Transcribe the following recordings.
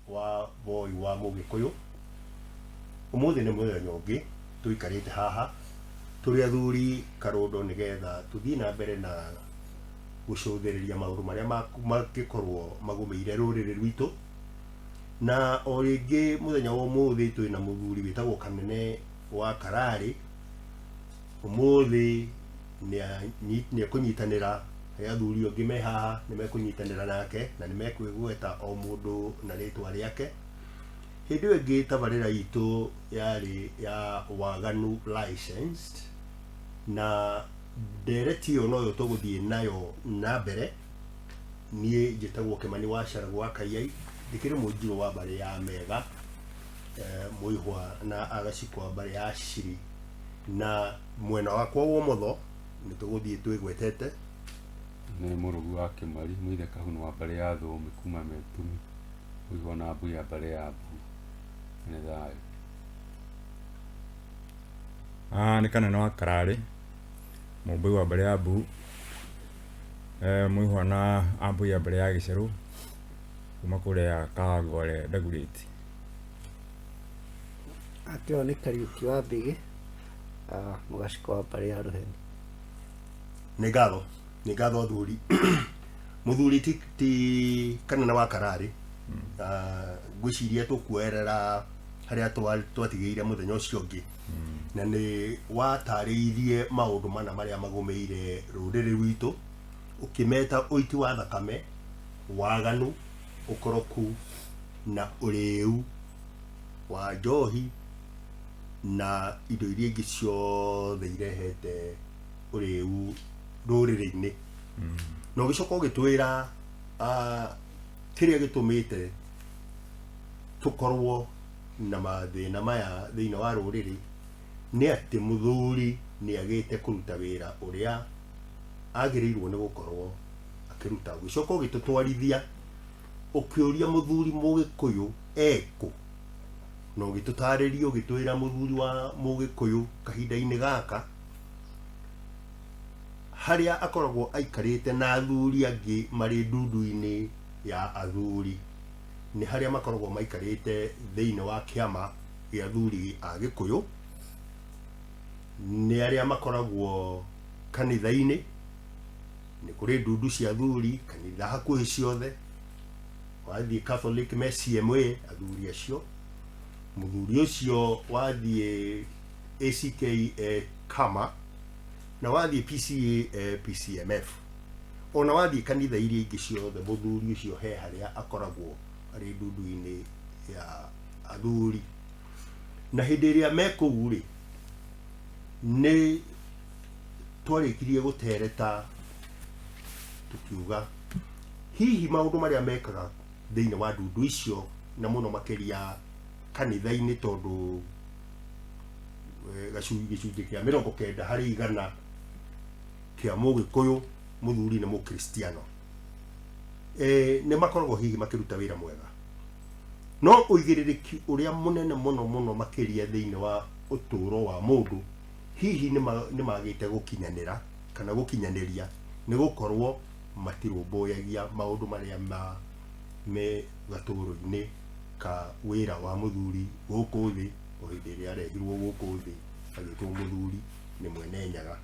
wa Voi wa Mũgĩkũyũ. Ũmũthĩ nĩ mũthenya ũngĩ tũikarĩte haha tũrĩ athuri karũndo nĩgetha tũthiĩ na mbere na gũcũthĩrĩria maũndũ marĩa mangĩkorwo magũmĩire rũrĩrĩ rwitũ. Na o rĩngĩ mũthenya wa ũmũthĩ twĩna mũthuri wĩtagwo Kanene wa Kararĩ. Ũmũthĩ nĩ ekũnyitanĩra he athuri angĩ me haha nĩ mekũnyitanĩra nake na nĩ mekwĩgweta o mũndũ na rĩtwa rĩake. Hĩndĩ ĩyo ĩngĩ tabarĩra itũ yarĩ ya waganu licensed na ndereti ĩyo noyo tũgũthiĩ nayo na mbere. Niĩ njĩtagwo Kĩmani wa Caragũ wa Kaiyai, ndĩkĩrĩ mũnjirũ wa mbarĩ ya Mega, mũihwa na Agacikũ wa mbarĩ ya Ciri. Na mwena wakwa wa ũmotho nĩ tũgũthiĩ twĩgwetete. Nĩ Mũrũgu wa Kĩmari, mũithe Kahuno wa mbarĩ ya Thũũmĩ kuma Metumi, mũihwa na Mbui ya mbarĩ ya Mbu. Na nĩ thayũ. Ah, nĩ kanene wa Kararĩ, mũmbũi wa mbarĩ ya Mbu, eh, mũihwa na ambũi ya mbarĩ ya Gĩcerũ, kuma kũrĩa Kawangware Dagoretti. Ake ũyũ nĩ Kariũki wa Mbĩgĩ, ah, mũgaciko wa mbarĩ ya Rũheni. Nĩ ngatho, nĩ ngatho athuri. Mũthuri ti, ti kanene wa Kararĩ. Ah, ngwĩciria tũkuoerera harĩa twatigĩire mũthenya ũcio ũngĩ. Na nĩ watarĩirie maũndũ mana marĩa magũmĩire rũrĩrĩ rwitũ, ũkĩmeta ũiti wa thakame, waganu, ũkoroku na ũrĩu wa njohi na indo iria ingĩ ciothe irehete ũrĩu rũrĩrĩ-inĩ. Na ũgĩcoka ũgĩtwĩra kĩrĩa gĩtũmĩte tũkorwo na mathĩna maya thĩinĩ wa rũrĩrĩ nĩ atĩ mũthuri nĩ agĩte kũruta wĩra ũrĩa agĩrĩirwo nĩ gũkorwo akĩruta. Ũgĩcoka ũgĩtũtwarithia ũkĩũria mũthuri mũgĩkũyũ ekũ, na ũgĩtũtarĩria ũgĩtwĩra mũthuri wa mũgĩkũyũ kahinda-inĩ gaka harĩa akoragwo aikarĩte na athuri angĩ marĩ ndundu-inĩ ya athuri nĩ harĩa makoragwo maikarĩte thĩinĩ wa kĩama gĩa athuri a gĩkũyũ, nĩ arĩa makoragwo kanitha-inĩ, nĩ kũrĩ ndundu cia athuri kanitha hakuhĩ ciothe, wathiĩ Catholic me CMA athuri acio, mũthuri ũcio wathiĩ ACK e Kama, na wathiĩ PCA e PCMF, ona wathiĩ kanitha iria ingĩ ciothe mũthuri ũcio he harĩa akoragwo arĩ ndundu-inĩ ya athuri. Na hĩndĩ ĩrĩa me kũu rĩ, nĩ twarĩkirie gũtereta tũkiuga hihi maũndũ marĩa mekaga thĩinĩ wa ndundu icio na mũno makĩria kanitha-inĩ tondũ gĩcunjĩ kĩa 90% kĩa mũgĩkũyũ mũthuri nĩ mũkristiano, nĩ makoragwo hihi makĩruta wĩra mwega, no ũigĩrĩrĩki ũrĩa mũnene mũno mũno makĩria thĩinĩ wa ũtũũro wa mũndũ hihi nĩ magĩte gũkinyanĩra kana gũkinyanĩria nĩ gũkorwo matirũmbũyagia maũndũ marĩa me gatũũro-inĩ ka wĩra wa mũthuri gũkũ thĩ o hĩndĩ ĩrĩa arehirwo gũkũ thĩ agĩtwo mũthuri nĩ mwene Nyaga.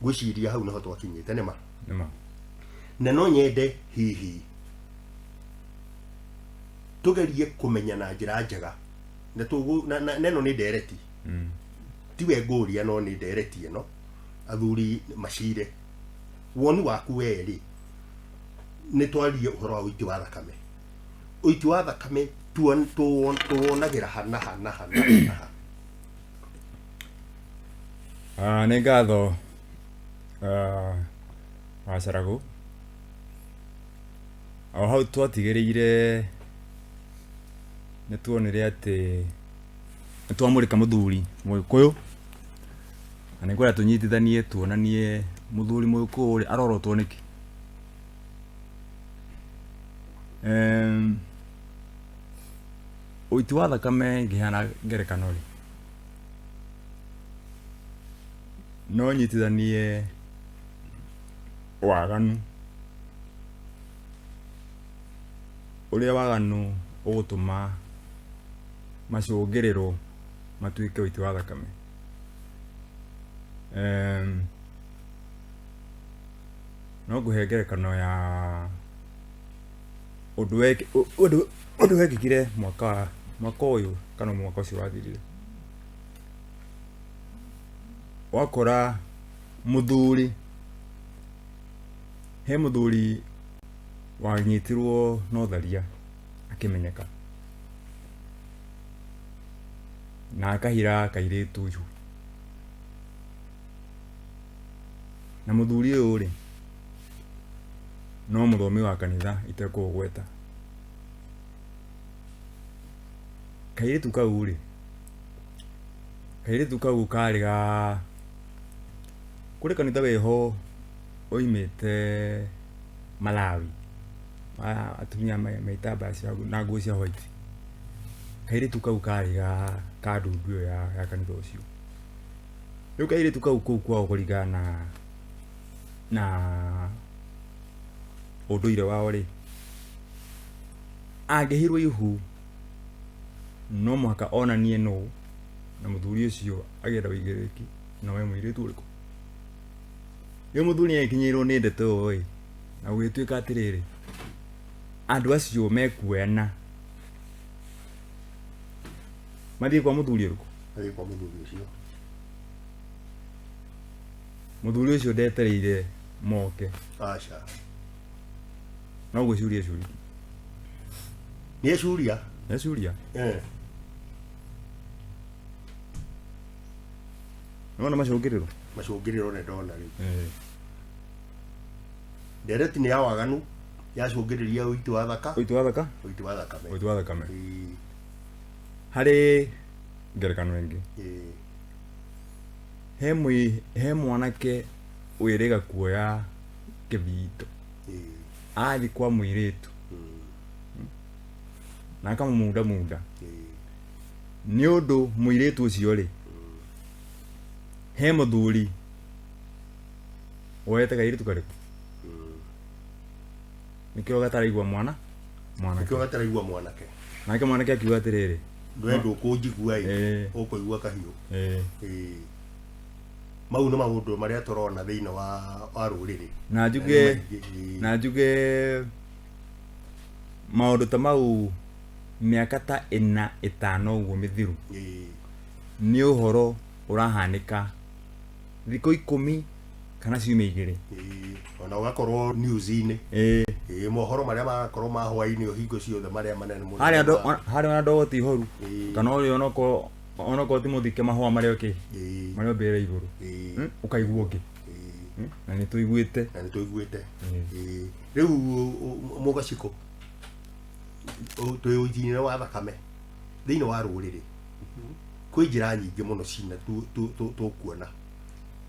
Ngwĩciria hau nĩho twakinyĩte, nĩma? Nĩma. Na no nyende hihi tũgerie kũmenya na njĩra njega na tũgũ na ĩno nĩ ndereti tiwe ngũria no nĩ ndereti ĩno athuri macire woni waku we rĩ nĩ twarie ũhoro wa ũiti wa thakame. Ũiti wa thakame tuwonagĩra ha na ha na ha na ha na ha? Ah, nĩ ngatho ah, Wacaragũ. O hau twatigĩrĩire nĩ tuonire atĩ nĩ twamũrĩka mũthuri mũgĩkũyũ na nĩ ngwenda tũnyitithanie tuonanie mũthuri mũgĩkũyũ rĩ arorotwo nĩkĩ. Ũiti wa thakame ngĩheana ngerekano rĩ, no nyitithanie waganu, ũrĩa waganu Ũgũtũma macũngĩrĩro matuĩke ũiti wa thakame. No ngũhe ngerekano ya ũndũ ũndũ wekĩkire mwaka mwaka ũyũ kana mwaka ũcio wathirire. Wakora mũthuri, he mũthuri wanyitirwo na ũtharia akĩmenyeka na akahira kairĩtu ihu. Na mũthuri ũyũ rĩ, no mũthomi wa kanitha itekũgweta. Kairĩtu kau rĩ, kairĩtu kau karĩ ga kũrĩ kanitha wĩho oimĩte Malawi, atumia me itambaya cia na nguo cia white. Kairĩtu kau karĩ ga ka ndundu ĩyo ya kanitha ũcio. Rĩu kairĩtu kau kũu kwao kũringana na ũndũire wao rĩ, angĩhirwo ihu no mũhaka onanie nũ na mũthuri ũcio agĩe na ũigĩrĩrĩki na we mũirĩtu ũrĩkũ. Rĩu mũthuri nĩagĩkinyĩirwo nĩ ndeto ĩyo ĩ, na gũgĩtuĩka atĩrĩrĩ, andũ acio mekuoyana mathiĩ kwa mũthuri ũrĩkũ? Mathiĩ kwa mũthuri ũcio. Mũthuri ũcio ndetereire moke. Aca. No gwĩcuria ecuririe. Nĩ ecuria? Ecuria. Eh. Nĩwona macũngĩrĩro? Macũngĩrĩro nĩ ndona rĩu. Eh. Ndereti nĩ ya waganu yacũngĩrĩria ũiti wa thaka. Ũiti wa thaka? Ũiti wa thakame. Ũiti wa thakame. Ĩĩ. Harĩ ngerekano ĩngĩ. Ĩĩ. He mwĩ he mwanake wĩrĩga kuoya kĩbito. Ĩĩ. Athiĩ kwa mũirĩtu. Na akamũmunda munda. Ĩĩ. Nĩ ũndũ mũirĩtu ũcio rĩ, he mũthuri woete kairĩtu karĩkũ? Nĩkĩo gataraigua mwana mwanake. Nĩkĩo gataraigua mwanake. Nake mwanake akiuga atĩrĩrĩ, we ndũkũnjigua ĩ, Eh. ũkũigua kahiũ. Eh. Ĩĩ. Mau nĩ maũndũ marĩa tũrona thĩinĩ wa rũrĩrĩ. Na njuge Na nĩ maingĩ, ĩĩ. na njuge maũndũ ta mau mĩaka ta ĩna ĩtano ũguo mĩthiru. Ĩĩ. Nĩ ũhoro ũrahanĩka thikũ ikũmi kana ciumia igĩrĩ. Ĩĩ. Ona ũgakorwo news-inĩ. Ĩĩ. Ĩĩ, mohoro marĩa magakorwo ma hwaĩ-inĩ o hingo ciothe marĩa manene mũno. Harĩa andũ, harĩa ona ndogo ti horu. Ĩĩ. Kana ũrĩa onokorwo, onokorwo ti mũthike mahũa marĩa ũkĩ. Ĩĩ. Marĩa ũmbĩrĩra igũrũ. Ĩĩ. Ũkaigua ũngĩ. Ĩĩ. Na nĩ tũiguĩte. Na nĩ tũiguĩte. Ĩĩ. Ĩĩ. Rĩu mũgacikũ, twĩ ũnjinĩ wa thakame thĩinĩ wa rũrĩrĩ. Kwĩ njĩra nyingĩ mũno cina tũkuona.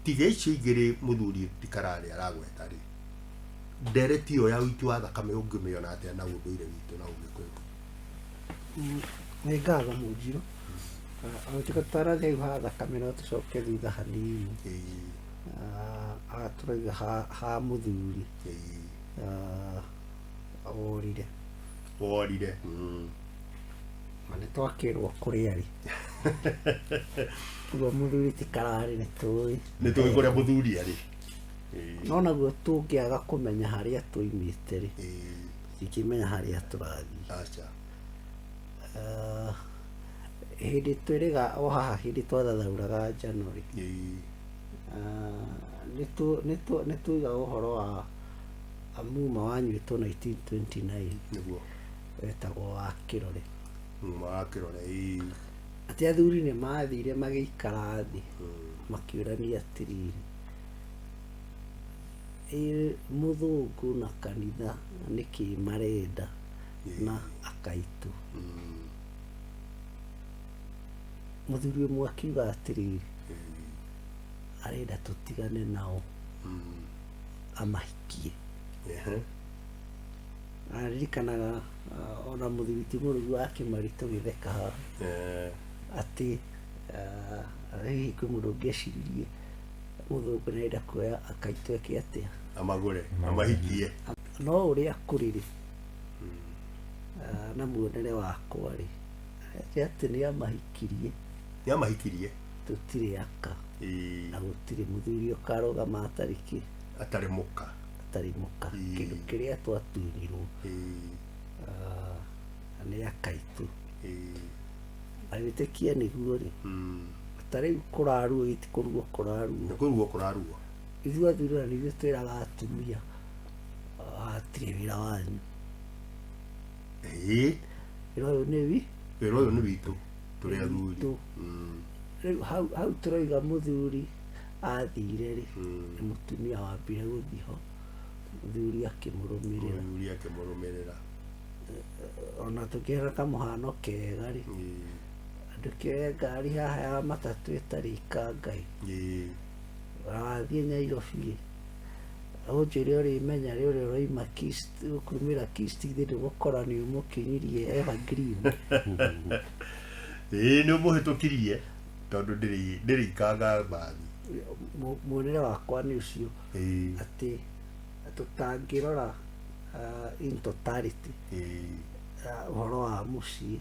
Tiga icio igĩrĩ mũthuri tikararĩ aragweta rĩ. Ndereti ĩyo ya ũiti wa thakame ũngĩmĩona atĩa na ũndũire witũ na ũgĩkũyũ? Nĩ ngatho Mũnjirũ. Ona tiga tũtarathiĩ hau ha thakame no tũcoke thutha hanini. Ĩĩ. Haha tũrauga ha mũthuri. Ĩĩ. Worire. Worire. Na nĩ twakĩrwo kũrĩa rĩ. Ũguo mũthuri ti kararĩ nĩ tũĩ. Nĩ tũĩ kũrĩa mũthuri arĩ. Ĩĩ. No naguo tũngĩaga kũmenya harĩa tũimĩte rĩ, Ĩĩ. tũtingĩmenya harĩa tũrathiĩ. Aca. Hĩndĩ twĩrĩga o haha hĩndĩ twathathaũraga njano rĩ. Ĩĩ. Nĩ tuigaga ũhoro wa muma wanyuĩtwo 1929. Nĩguo. Wetagwo wa Kĩrore. Muma wa Kĩrore, ĩĩ. Atĩ athuri nĩ mathire magĩikara thĩ, makĩũrania atĩrĩrĩ, ĩ mũthũngũ na kanitha nĩkĩ marenda na akaitũ. Mũthuri ũmwe akiuga atĩrĩrĩ, arenda tũtigane nao, amahikie. Ehe. Aririkanaga, ona mũthuri ti mũrugi wa Kĩmari tũgĩtheka haha. Eh. Atĩ, hihi kwĩ mũndũ ũngĩeciririe mũthũngũ nĩarenda kuoya akaitũ eke atĩa? Amagũre, amahikie. No ũrĩa kũrĩ rĩ, Na muonere wakwa rĩ, atĩ atĩ nĩ amahikirie. Nĩ amahikirie. Tũtirĩ aka. Ĩĩ. Na gũtirĩ mũthuri ũkarũgama atarĩ kĩ? Atarĩ mũka. Atarĩ mũka. Ĩĩ. Kĩndũ kĩrĩa twatunyirwo Ĩĩ. nĩ akaitũ. Ĩĩ. Agĩtĩkia nĩguo rĩ, ta rĩu kũraruo gĩti kũruo kũraruo. Nĩ kũruo kũraruo. Ithuĩ athuri ona nĩ ithuĩ twĩraga atumia, hatirĩ wĩra wanyu. Ĩĩ. Wĩra ũyũ nĩ wi? Wĩra ũyũ nĩ witũ tũrĩ athuri. Witũ. Rĩu hau tũroiga mũthuri athire rĩ, nĩ mũtumia wambire gũthiĩ ho, mũthuri akĩmũrũmĩrĩra. Mũthuri akĩmũrũmĩrĩra. Ona tũkĩhana kamũhano kega rĩ, andũ kĩoe ngari haha ya matatũ ĩtarĩ ikangai. Ĩĩ. Wathiĩ Nyairobi, ũnjĩre ũrĩmenya rĩ ũrĩa ũroima Kist, ũkumĩra Kist thĩ ndũgũkora nĩ ũmũkinyirie Evergreen. Ĩĩ, nĩ ũmũhĩtũkirie tondũ ndĩrĩ ikanga mbathi. Muonere wakwa nĩ ũcio. Ĩĩ. Atĩ tũtangĩrora in totality. Ĩĩ. Ũhoro wa mũciĩ.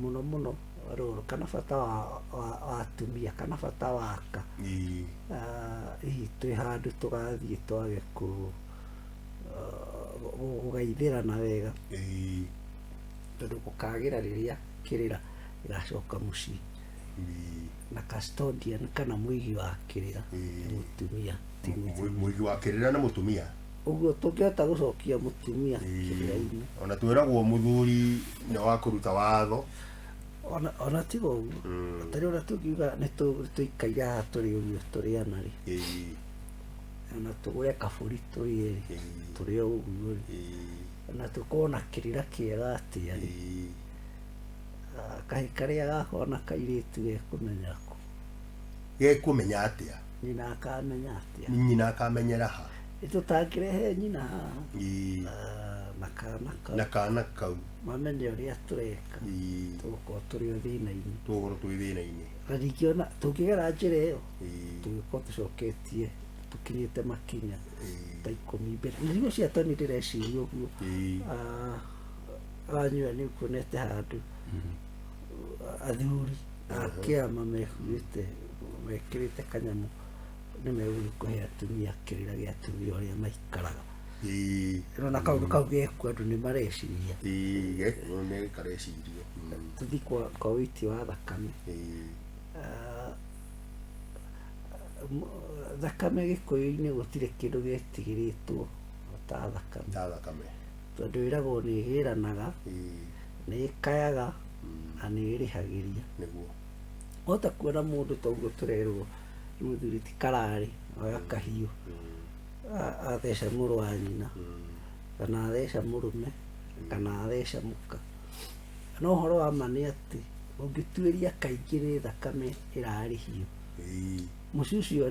Mũno mũno rũrũ kana bata wa atumia kana bata wa aka. Ĩĩ. Hihi twĩ handũ tũgathiĩ twage kũgaithĩrana wega. Ĩĩ. Tondũ gũkagĩra rĩrĩa kĩrĩra gĩgacoka mũciĩ. Ĩĩ. Na custodian kana mũigi wa kĩrĩra Ĩĩ. nĩ mũtumia, ti mũthuri. Mũigi wa kĩrĩra nĩ mũtumia. Ũguo tũngĩhota gũcokia mũtumia kĩrĩra-inĩ. Ona twĩragwo mũthuri nĩ wa kũruta watho. Ona tiga ũguo. Ta rĩu ona tũngiuga nĩ tũikaire haha tũrĩ ũguo tũrĩ ana rĩ. Ĩĩ. Ona tũgũre kabũri tũrĩe rĩ. Ĩĩ. Tũrĩ o ũguo rĩ. Ĩĩ. Ona tũkorwo na kĩrĩra kĩega atĩa rĩ. Ĩĩ. Kahĩ karĩa gakorwo na kairĩtu gekũmenya kũ? Gekũmenya atĩa? Nyina akamenya atĩa? Nyina akamenyera ha? Nĩ tũtangĩrehe nyina haha. Ĩĩ. Na kana kau. Na kana kau. Mamenye ũrĩa tũreka. Ĩĩ. Tũgũkorwo tũrĩ o thĩna-inĩ. Tũgũkorwo twĩ thĩna-inĩ. Na ningĩ ona tũngĩgera njĩra ĩyo, Ĩĩ. tũgĩkorwo tũcoketie tũkinyĩte makinya Ĩĩ. ta ikũmi mbere. Na nĩguo cia Tony ndĩreciria ũguo. Ĩĩ. Wanyua nĩ ũkuonete handũ athuri a kĩama mekuĩte mekĩrĩte kanyamũ nĩ megũthiĩ kũhe atumia kĩrĩra gĩa atumia ũrĩa maikaraga. Ĩĩ. Ĩno na kaũndũ kau gekuo andũ nĩ mareciria. Ĩĩ, gekuo nĩ karecirio. Tũthiĩ kwa ũiti wa thakame. Ĩĩ. Thakame Gĩkũyũ-inĩ gũtirĩ kĩndũ gĩetigĩrĩtwo ta thakame. Ta thakame. Tondũ ĩragwo nĩ ĩgĩranaga, Ĩĩ. nĩ ĩkayaga, na nĩ ĩrĩhagĩria. Nĩguo. Wahota kuona mũndũ ta ũguo tũrerwo nĩ mũthuri ti kararĩ, oya kahiũ, atheca mũrũ wa nyina, kana atheca mũrũme, kana atheca mũka. No ũhoro wa ma nĩ atĩ ũngĩtuĩria kaingĩ nĩ thakame ĩrarĩhio. Ĩĩ. Mũciĩ ũcio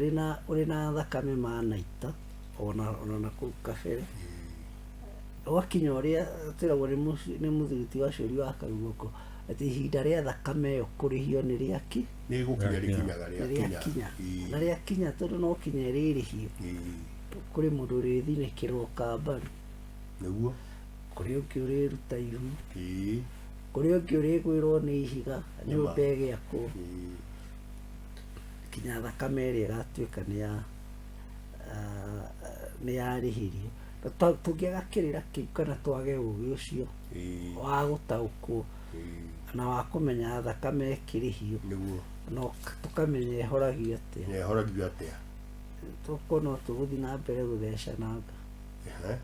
ũrĩ na thakame manaita, ona na kũu kabere. Ũgakinya ũrĩa twĩragwo nĩ mũthuri ti wa cũri wa Karuoko, atĩ ihinda rĩa thakame ĩyo kũrĩhio nĩ rĩaki? Nĩ gũkinya rĩkinyaga Nĩ rĩakinya. rĩakinya. Ĩĩ. Na rĩakinya tondũ no kinya rĩrĩhio. Ĩĩ. Kũrĩ mũndũ ũrĩthinĩkĩrwo kambari. Nĩguo. Kũrĩ ũngĩ ũrĩruta ihu. Ĩĩ. Kũrĩ ũngĩ ũrĩgwĩrwo nĩ ihiga, nyũmba ĩgĩakwo. Ĩĩ. Kinya thakame ĩrĩa ĩgatuĩka nĩ yarĩhirio. Tũngĩaga kĩrĩra kĩu kana twage ũgĩ ũcio Ĩĩ. wa gũtaũkwo Ĩĩ. na wa kũmenya thakame ĩkĩrĩhio. Nĩguo. No tũkamenya ĩhoragio atĩa. Ĩhoragio atĩa. Tũkorwo no tũgũthiĩ na mbere gũthecananga. Ehe.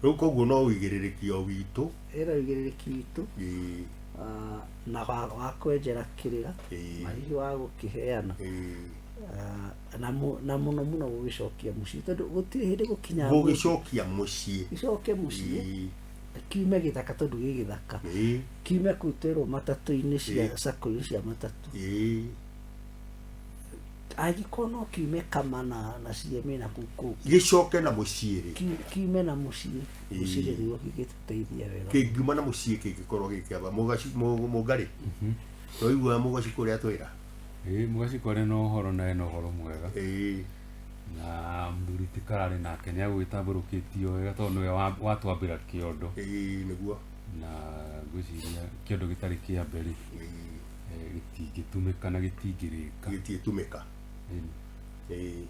Rĩu koguo no ũigĩrĩrĩki o witũ. Ĩna ũigĩrĩrĩki witũ. Ĩĩ. Na wa kwenjera kĩrĩra. Ĩĩ. Na hihi wa gũkĩheana. Ĩĩ. Na mũno mũno gũgĩcokia mũciĩ tondũ gũtirĩ hĩndĩ gũkinya Gũgĩcokia mũciĩ. Gĩcoke mũciĩ. Ĩĩ. Kiume gĩthaka tondũ gĩ gĩthaka. Ĩĩ. Kiume kũu twĩrwo matatũ-inĩ cia Ĩĩ. sacco-inĩ cia matatũ. Ĩĩ. Angĩkorwo no kiume kama na CMA na kũu kũngĩ. Gĩcoke na mũciĩ rĩ. Kiume na mũciĩ. Ĩĩ. Mũciĩ nĩguo kĩngĩtũteithia wega. Kĩngiuma na mũciĩ kĩngĩkorwo gĩ kĩaba. Mũngarĩ. Twaigua Mũgaci kũrĩa twĩra. Ĩĩ, Mũgaci kwarĩ na ũhoro na ena ũhoro mwega. Ĩĩ. Na mũthuri ti Kararĩ nake nĩ agũgĩtambũrũkĩtio wega tondũ nĩwe watwambĩra kĩondo. Ĩĩ, nĩguo. Na ngwĩciria kĩondo gĩtarĩ kĩambe rĩ, gĩtingĩtumĩka na gĩtingĩrĩka. Gĩtingĩtumĩka. Ĩni. Ĩĩ.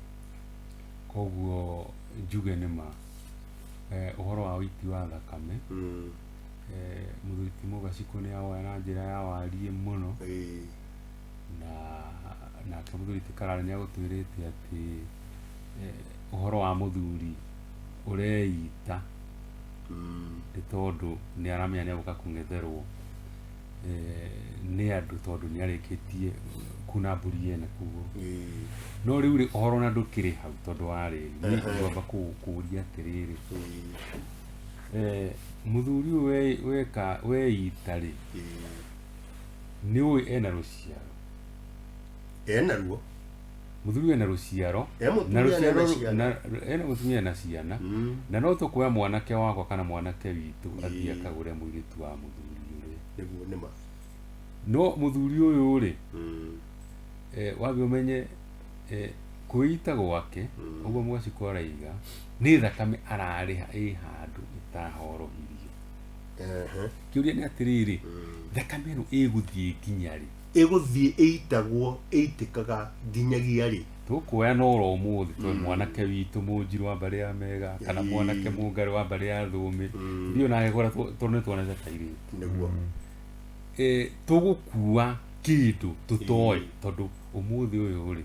Koguo njuge nĩ ma ũhoro wa ũiti wa thakame, mũthuri ti Mũgacikũ nĩ awoya na njĩra ya wariĩ mũno. Ĩĩ. Na nake mũthuri ti Kararĩ nĩ agũtwĩrĩte atĩ ũhoro wa mũthuri ũreita nĩ tondũ nĩ aramenya nĩ egũka kũng'etherwo nĩ andũ tondũ nĩ arĩkĩtie kuna mbũri yene kuo. Ĩĩ. No rĩu rĩ, ũhoro ona ndũkĩrĩ hau tondũ wa rĩrĩ, niĩ ngwamba kũũria atĩrĩrĩ, Ĩĩ. Mũthuri ũyũ weka weita rĩ, Ĩĩ. nĩ ũĩ ena rũciaro? Ena ruo. Mũthuri ũyũ ena rũciaro. E mũtumia Na rũciaro na ciana. Na ena mũtumia na ciana. Na no tũkuoya mwanake wakwa kana mwanake witũ athiĩ akagũre mũirĩtu wa mũthuri ũrĩa. Nĩguo, nĩma. No mũthuri ũyũ rĩ, wambe ũmenye kwĩita gwake, ũguo Mũgacikũ araiga, nĩ thakame ararĩha ĩ handũ ĩtahorohirio. Kĩũria nĩ atĩrĩrĩ, thakame ĩno ĩgũthiĩ nginya rĩ? Ĩgũthiĩ ĩitagwo, ĩitĩkaga nginyagia rĩ? Tũkuoya no oro ũmũthĩ tondũ mwanake witũ mũnjirũ wa mbarĩ ya Mega kana Ĩĩ. mwanake mũngarĩ wa mbarĩ ya Thũmĩ, ndiũ nake kũrĩa tondũ nĩ tuonete kairĩtu. Nĩguo. Tũgũkua kĩndũ tũtoĩ tondũ ũmũthĩ ũyũ rĩ,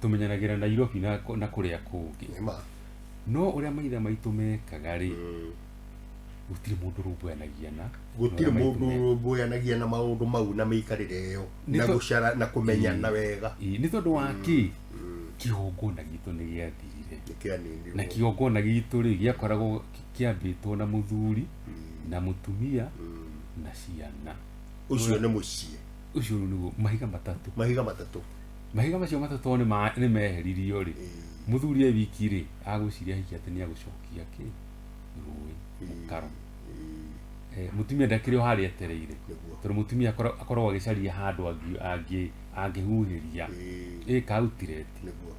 tũmenyanagĩra Nairobi na kũrĩa kũngĩ. Nĩma. No ũrĩa maithe maitũ mekaga rĩ, gũtirĩ mũndũ ũrũmbũyanagia na gũtirĩ ũrĩa maitũ mũndũ ũrũmbũyanagia na maũndũ mau na mĩikarĩre ĩyo Nĩ na gũcara na kũmenyana wega. Ĩĩ, nĩ tondũ wa kĩ? Kĩgongona gitũ nĩ gĩathirire. Nĩ kĩaninirwo. Na kĩgongona gitũ rĩ, gĩakoragwo kĩambĩtwo na mũthuri na mũtumia na ciana. Ũcio nĩ mũciĩ. Ũcio nĩguo mahiga matatũ. Mahiga matatũ. Mahiga macio matatũ tondũ nĩ meheririo rĩ, mũthuri e wiki rĩ, agwĩciria hihi atĩ nĩ agũcokia kĩ? Rũĩ, mũkaro. Mũtumia ndakĩrĩ o harĩa etereire. Nĩguo. Tondũ mũtumia akoragwo agĩcaria handũ angĩhuhĩria. Ĩka outlet. Nĩguo.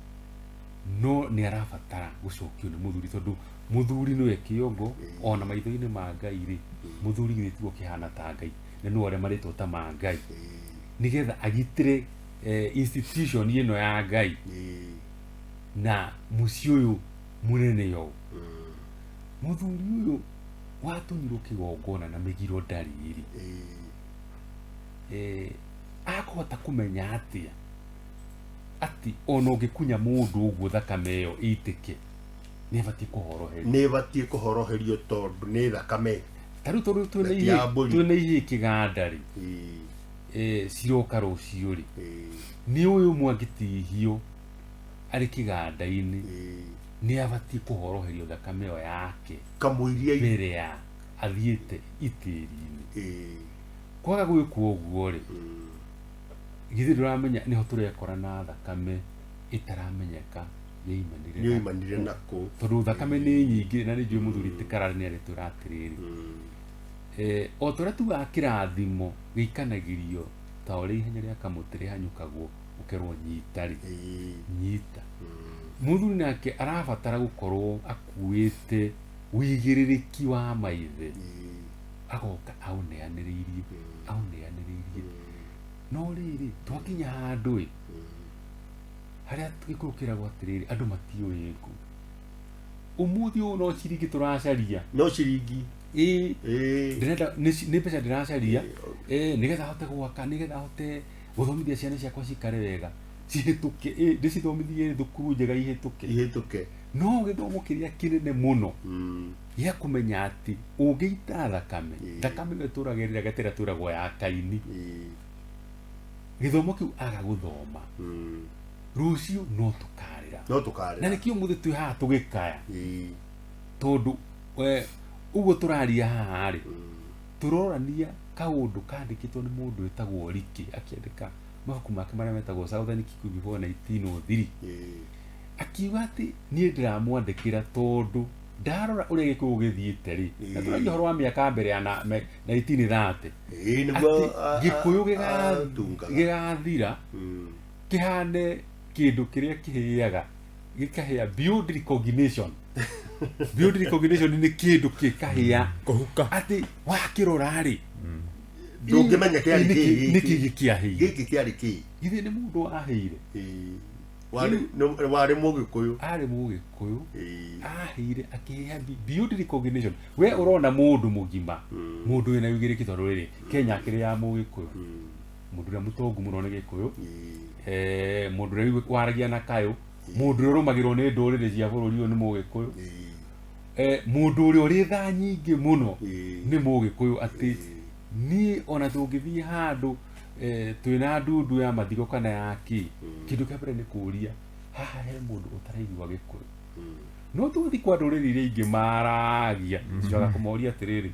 No nĩ arabatara gũcokio nĩ mũthuri tondũ mũthuri nĩwe kĩongo, ona maitho-inĩ ma Ngai rĩ, mũthuri githĩ tiguo kĩhana ta Ngai, na nĩwe ũrĩa marĩtwo ta ma Ngai. Nĩgetha agitĩre institution ĩno ya Ngai na mũciĩ ũyũ mũnene ũyũ. Mũthuri ũyũ watũnyirwo kĩgongona na mĩgiro ndarĩ rĩ, akũhota kũmenya atĩa atĩ ona ũngĩkunya mũndũ ũguo thakame ĩyo ĩitĩke, nĩ ĩbatiĩ kũhoroherio. Nĩ ĩbatiĩ kũhoroherio tondũ nĩ thakame. Ta rĩu tondũ Na ti ya mbũri. twĩna ihĩĩ kĩganda rĩ, ciroka rũciũ rĩ, nĩ ũyũ ũmwe angĩtihio arĩ kĩganda-inĩ, nĩ abatiĩ kũhoroherio thakame ĩyo yake Kamũiria mbere ya athiĩte itĩri-inĩ. Kwaga gwĩkwo ũguo rĩ, githĩ ndũramenya nĩho tũrekora na thakame ĩtaramenyeka yaimanire Nĩ yaimanire na kũ? Tondũ thakame nĩ nyingĩ na nĩ njũĩ mũthuri ti Kararĩ nĩ arĩtwĩra atĩrĩrĩ, o ta ũrĩa tugaga kĩrathimo gĩikanagĩrio ta ũrĩa ihenya rĩa kamũtĩ rĩhanyũkagwo ũkerwo nyita rĩ, nyita. Mũthuri nake arabatara gũkorwo akuĩte ũigĩrĩrĩki wa maithe, agoka aũneanĩrĩirie, aũneanĩrĩirie. No rĩrĩ, twakinya handũ ĩ, harĩa gĩkũyũ kĩragwo atĩrĩrĩ, andũ matiũĩ ngũ. Ũmũthĩ ũyũ no ciringi tũracaria. No ciringi. Ĩĩ. Ĩĩ. Ndĩrenda, nĩ mbeca ndĩracaria, nĩgetha hote gwaka, nĩgetha hote gũthomithia ciana ciakwa cikare wega, cihĩtũke, ndĩcithomithie thukuru njega ihĩtũke. Ihĩtũke. No gĩthomo kĩrĩa kĩnene mũno gĩa kũmenya atĩ ũngĩita thakame, thakame ĩyo ĩtũraga ĩrĩraga ta ĩrĩa tũragwo ya Kaini. Gĩthomo kĩu aga gũthoma, rũciũ no tũkarĩra. No tũkarĩra. Na nĩkĩo ũmũthĩ twĩ haha tũgĩkaya. Tondũ, ũguo tũraria haha rĩ, tũrorania kaũndũ kandĩkĩtwo nĩ mũndũ wĩtagwo Rikĩ, akĩandĩka mabuku make marĩa metagwo Southern Kikuyu before 1903. Akiuga atĩ niĩ ndĩramwandĩkĩra tondũ ndarora ũrĩa gĩkũyũ gĩthiĩte rĩ, na tũragia ũhoro wa mĩaka mbere ya 1930. Ĩĩ, nĩguo Atĩ gĩkũyũ atungaga. gĩgathira, Kĩhane kĩndũ kĩrĩa kĩhĩaga gĩkahĩa beyond recognition. Beyond recognition nĩ kĩndũ gĩkahĩa Kũhuka. Atĩ wakĩrora rĩ, Ndũngĩmenya kĩarĩ kĩĩ. Nĩkĩ gĩkĩahĩire. Gĩkĩ kĩarĩ kĩĩ. Githĩ nĩ mũndũ ahĩire? Ĩĩ. Warĩ mũgĩkũyũ. Arĩ mũgĩkũyũ. Ĩĩ. Ahĩire akĩhĩa beyond recognition. We ũrona mũndũ mũgima, mũndũ wĩna wĩigĩrĩki, tondũ rĩrĩ Kenya akĩrĩ ya mũgĩkũyũ, mũndũ ũrĩa mũtongu mũno nĩ gĩkũyũ. Mũndũ ũrĩa waragia na kayũ, mũndũ ũrĩa ũrũmagĩrwo nĩ ndũrĩrĩ cia bũrũri ũyũ nĩ mũgĩkũyũ. Mũndũ ũrĩa ũrĩ tha nyingĩ mũno nĩ mũgĩkũyũ, atĩ niĩ ona tũngĩthiĩ handũ, twĩna ndundu ya mathiko kana ya kĩ, kĩndũ kĩa mbere nĩ kũũria haha he mũndũ ũtaraigua gĩkũyũ. No tũgĩthiĩ kwa ndũrĩrĩ iria ingĩ maragia, tucokaga kũmoria atĩrĩrĩ,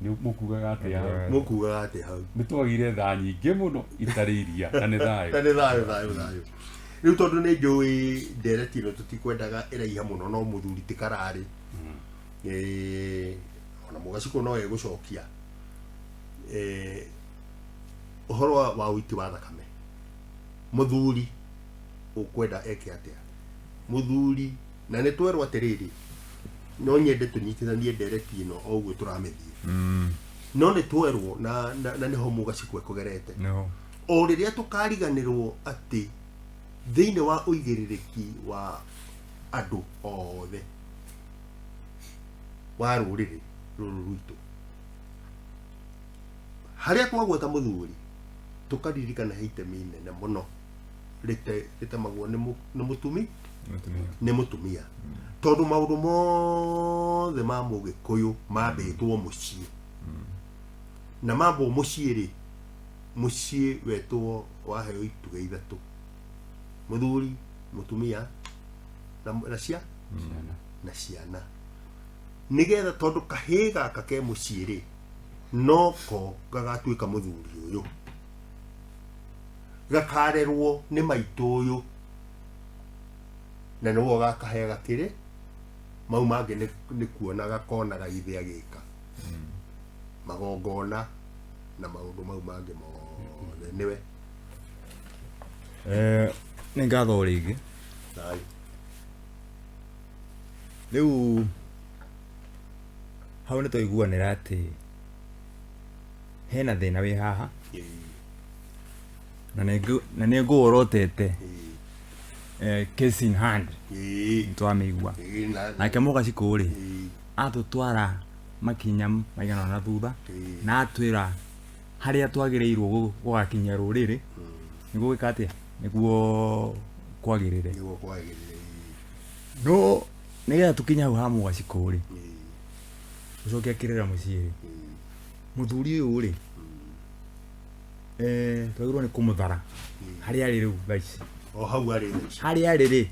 nĩ mũkugaga atĩa hau? Mũkugaga atĩa hau? Nĩ twagire tha nyingĩ mũno itarĩ iria na nĩ Na thayũ. Nĩ thayũ, thayũ, thayũ. Rĩu tondũ nĩ njũĩ ndereti ĩno tũtikwendaga ĩraiha mũno, no mũthuri ti kararĩ. Ona mũgacikũ no egũcokia. Ũhoro wa ũiti wa thakame, mũthuri ũkwenda eke atĩa? Mũthuri, na nĩ twerwo atĩrĩrĩ, no nyende tũnyitithanie ndereti ĩno o ũguo tũramĩthiĩ, no nĩ twerwo na nĩho mũgacikũ ekũgerete. No. O rĩrĩa tũkariganĩrwo atĩ thĩinĩ wa ũigĩrĩrĩki wa andũ othe wa rũrĩrĩ rũrũ rwitũ, harĩa twagweta mũthuri tũkaririkana he itemi inene mũno rĩtemagwo nĩ mũtumi. Mũtumia. Nĩ mũtumia, tondũ maũndũ mothe ma mũgĩkũyũ mambĩtwo mũciĩ, na mambwo mũciĩ rĩ, mũciĩ wetwo waheo itugĩ ithatũ: mũthuri, mũtumia na cia Ciana. Na ciana, nĩgetha tondũ kahĩĩ gaka ke mũciĩ rĩ, noko gagatuĩka mũthuri ũyũ, gakarerwo nĩ maitũ ũyũ, na nĩguo gakaheaga kĩrĩ mau mangĩ nĩ kuona gakonaga ithe agĩka magongona na maũndũ mau mangĩ mothe nĩwe. Nĩ ngatho o rĩngĩ. Thayũ. Rĩu hau nĩ twaiguanĩra atĩ hena thĩna wĩ haha. Na nĩ ngũworotete case in hand. Nĩ twamĩigua. Nake mũgacikũ rĩ, atũtwara makinya maigana ũna thutha na atwĩra harĩa twagĩrĩirwo gũgakinyia rũrĩrĩ nĩguo gwĩka atĩa, nĩguo kwagĩrĩre. Nĩguo kwagĩrĩre. No nĩgetha tũkinye hau ha mũgacikũ rĩ, gũcokia kĩrĩra mũciĩ rĩ, mũthuri ũyũ rĩ, twagĩrĩirwo nĩ kũmũthara harĩa arĩ rĩu thaa ici. O hau arĩ thaa ici. Harĩa arĩ rĩ,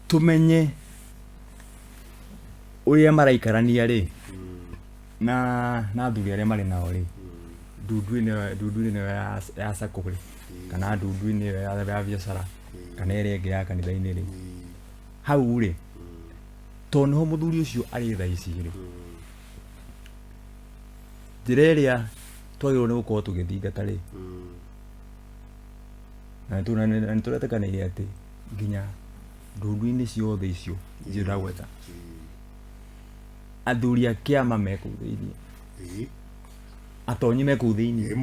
tũmenye ũrĩa maraikarania rĩ na athuri arĩa marĩ nao rĩ, ndundu-inĩ ĩyo ya sacco rĩ, kana ndundu-inĩ ĩyo ya biacara, kana ĩrĩa ĩngĩ ya kanitha-inĩ rĩ, hau rĩ, tondũ nĩho mũthuri ũcio arĩ thaa ici rĩ, njĩra ĩrĩa twagĩrĩirwo nĩ gũkorwo tũgĩthingata rĩ, na nĩ tũretĩkanĩire atĩ nginya ndundu-inĩ ciothe icio icio ndagweta, athuri a kĩama me kũu thĩiniĩ, atonyi me kũu thĩiniĩ.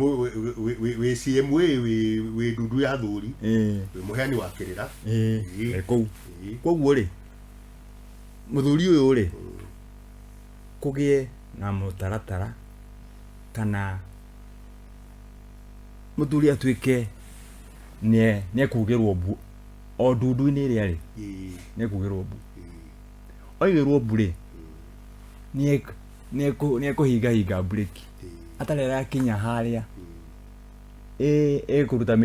Wĩ CMA, wĩ ndundu ya athuri, wĩ mũheani wa kĩrĩra. Me kũu. Koguo rĩ, mũthuri ũyũ rĩ, kũgĩe na mũtaratara kana mũthuri atuĩke nĩ ekugĩrwo mbu o ndundu-inĩ ĩrĩa rĩ, nĩ ekugĩrwo mbu. Oigĩrwo mbu rĩ, nĩ ekũhingahinga mburĩki atarĩ arakinya harĩa ĩkũruta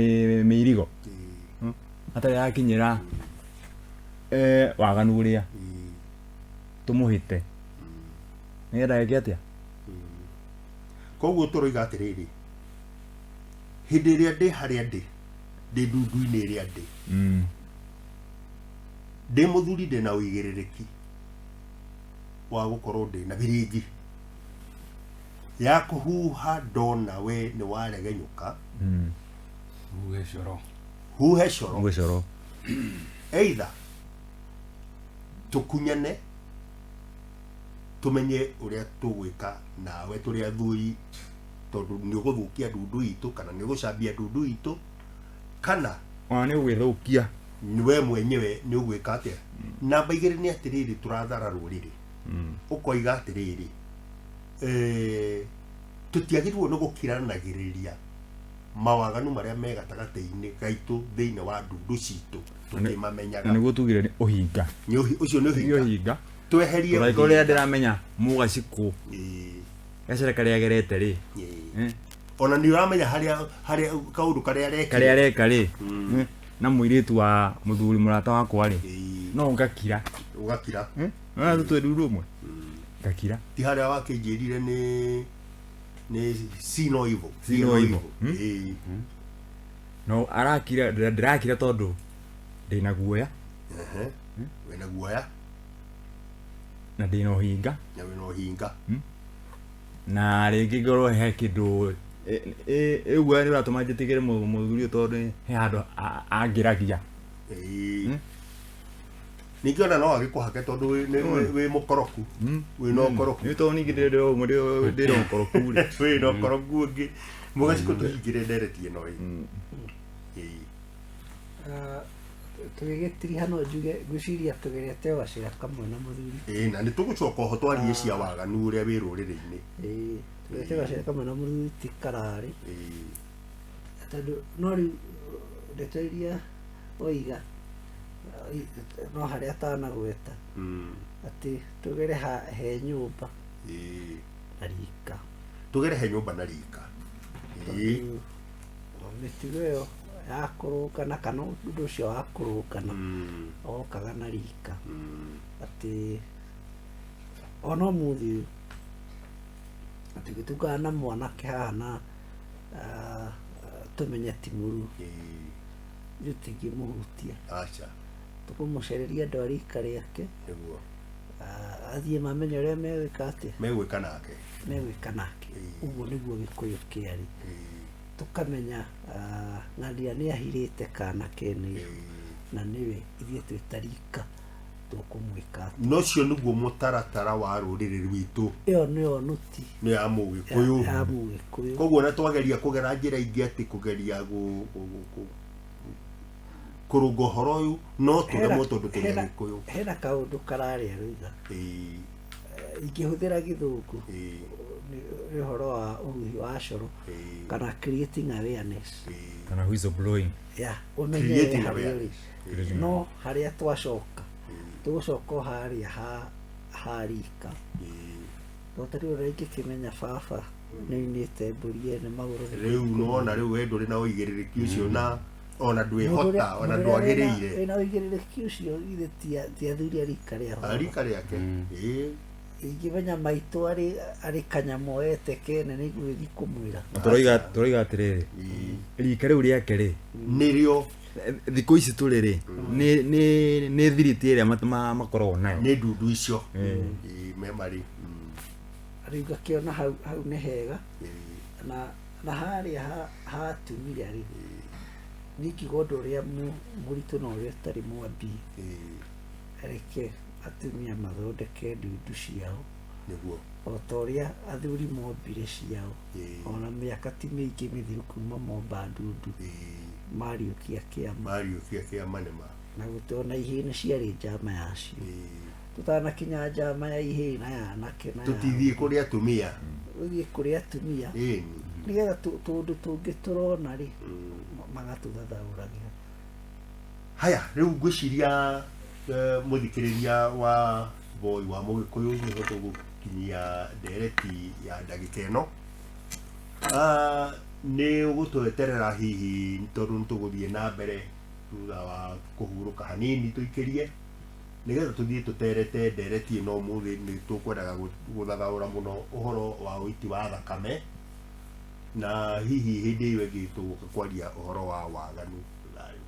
mĩirigo, atarĩ arakinyĩra waganu ũrĩa tũmũhĩte nĩgetha eke atĩa. Koguo tũroiga atĩrĩrĩ, hĩndĩ ĩrĩa ndĩ harĩa ndĩ ndundu-inĩ ĩrĩa ndĩ, ndĩ mũthuri, ndĩ na ũigĩrĩrĩki wa gũkorwo ndĩ na biringi. Ya kũhuha ndona we nĩ waregenyũka. Huhe coro. Huhe coro. Huhe coro. Either tũkunyane tũmenye ũrĩa tũgwĩka nawe tũrĩ athuri, tondũ nĩ ũgũthũkia ndundu itũ kana nĩ ũgũcambia ndundu itũ, kana ona nĩ ũgwĩthũkia we mwenyewe nĩ ũgwĩka atĩa. Namba igĩrĩ nĩ atĩrĩrĩ, tũrathara rũrĩrĩ, ũkoiga atĩrĩrĩ, tũtiagĩrĩirwo nĩ gũkiranagĩrĩria mawaganu marĩa me gatagatĩ-inĩ gaitũ thĩinĩ wa ndundu citũ tũkĩmamenyaga. Na nĩguo tugire nĩ ũhinga. Ũcio nĩ nĩ ũhinga. Ũhinga. Tweherie tũraika ũrĩa ndĩramenya mũgacikũ gacere karĩa agerete rĩ. Ona nĩ ũramenya harĩa kaũndũ karĩa arekire. Karĩa areka rĩ, na mũirĩtu wa mũthuri mũrata wakwa rĩ, no ngakira. Ũgakira. Nona tũtwĩ ndundu ũmwe ngakira. Ti harĩa wakĩnjĩrire nĩ see no evil. See no evil. No arakira, ndĩrakira tondũ ndĩna guoya. Wĩna guoya. Na ndĩna ũhinga. Na wĩna ũhinga. Na rĩngĩ ngorwo he kĩndũ ĩguoya nĩ ũratũma njĩtĩkĩre mũthuri ũyũ tondũ he handũ angĩragia. Ningĩ ona no agĩkũhake tondũ wĩ mũkoroku. Wĩna ũkoroku. Nĩ tondũ ningĩ ndĩrĩ ũkoroku rĩ. Wĩna ũkoroku ũngĩ. Mũgacikũ tũhingĩre ndereti ĩno ĩ. Tũgĩgĩtiriha no njuge ngwĩciria tũgerete o gacĩra kamwe na mũthuri. Ĩĩ, na nĩ tũgũcoka oho twarie cia waganu ũrĩa wĩ rũrĩrĩ-inĩ. Ĩĩ, tũgerete gacĩra kamwe na mũthuri ti kararĩ. Tondũ no rĩu ndeto iria oiga no harĩa atanagweta atĩ tũgere he nyũmba na rika. Tũgere he nyũmba na rika. Tondũ mĩtugo ĩyo ya kũrũngana kana ũndũ ũcio wa kũrũngana okaga na rika. Atĩ ona ũmũthĩ ũyũ atĩ gũtungana na mwanake haha na tũmenye ti mũruu, ithuĩ tũtingĩmũhutia. Aca. Tũkũmũcereria andũ a rika rĩake. Nĩguo. Athiĩ mamenye ũrĩa megwĩka atĩa. Megwĩka nake. Megwĩka nake. Ũguo nĩguo Gĩkũyũ kĩarĩ. Tũkamenya ng'ania nĩ ahirĩte kana kene ihu na nĩwe ithuĩ twĩ ta rika tũkũmwĩka atĩa. Na ũcio nĩguo mũtaratara wa rũrĩrĩ rwitũ. Ĩyo nĩyo nũti nĩ ya Mũgĩkũyũ. Ya Mũgĩkũyũ. Koguo na twageria kũgera njĩra ingĩ atĩ kũgeria kũrũnga ũhoro ũyũ no tũremwo tondũ tũrĩ Agĩkũyũ. Hena kaũndũ kararĩa rũiga. Ingĩhũthĩra gĩthũngũ nĩ ũhoro wa ũhuhi wa coro kana creating awareness. Kana whistle blowing. Yeah, ũmenye Creating harĩa ũrĩ. awareness. No harĩa twacoka tũgũcoka o harĩa ha rika. No ta rĩu ũrĩa ingĩkĩmenya baba nĩoinĩte mbũri ene magũrũ nĩ Rĩu nĩwona rĩu we ndũrĩ na ũigĩrĩrĩki ũcio na ona ndwĩhota ona ndwagĩrĩire. Wĩna ũigĩrĩrĩki ũcio ithe ti athuri a rika rĩa A rika rĩake. Ingĩmenya maitũ arĩ kanyamũ oete kene nĩ ngũgĩthiĩ kũmwĩra. Na tũroiga atĩrĩrĩ, rika rĩu rĩake rĩ, nĩrĩo thikũ ici tũrĩ rĩ, nĩ thiriti ĩrĩa makoragwo nayo. Nĩ ndundu icio. Me marĩ. Rĩu ngakĩona hau nĩ hega. Na harĩa ha atumia rĩ, niĩ ingiuga ũndũ ũrĩa mũritũ na ũrĩa ũtarĩ mwambie. Reke atumia mathondeke ndundu ciao. Nĩguo. O ta ũrĩa athuri mombire ciao. Ona mĩaka ti mĩingĩ mĩthiru kuma momba ndundu. Mariũkia kĩama. Mariũkia kĩama nĩ ma. Na gũtona ihĩĩ nĩ ciarĩ njama yacio. Tũtanakinya njama ya ihĩĩ na ya anake na ya Tũtithiĩ kũrĩ atumia. Tũthiĩ kũrĩ atumia. Nĩgetha tũndũ tũngĩ tũrona rĩ, magatũthathaũragĩra. Haya, rĩu ngwĩciria mũthikĩrĩria wa Voi wa Mũgĩkũyũ nĩho tũgũkinyia ndereti ya ndagĩka ĩno. Nĩ ũgũtweterera hihi tondũ nĩ tũgũthiĩ na mbere thutha wa kũhurũka hanini tũikĩrie nĩgetha tũthiĩ tũterete ndereti ĩno ũmũthĩ. Nĩ tũkwendaga gũthathaũra mũno ũhoro wa ũiti wa thakame na hihi hĩndĩ ĩyo ĩngĩ tũgũka kwaria ũhoro wa waganu thayũ.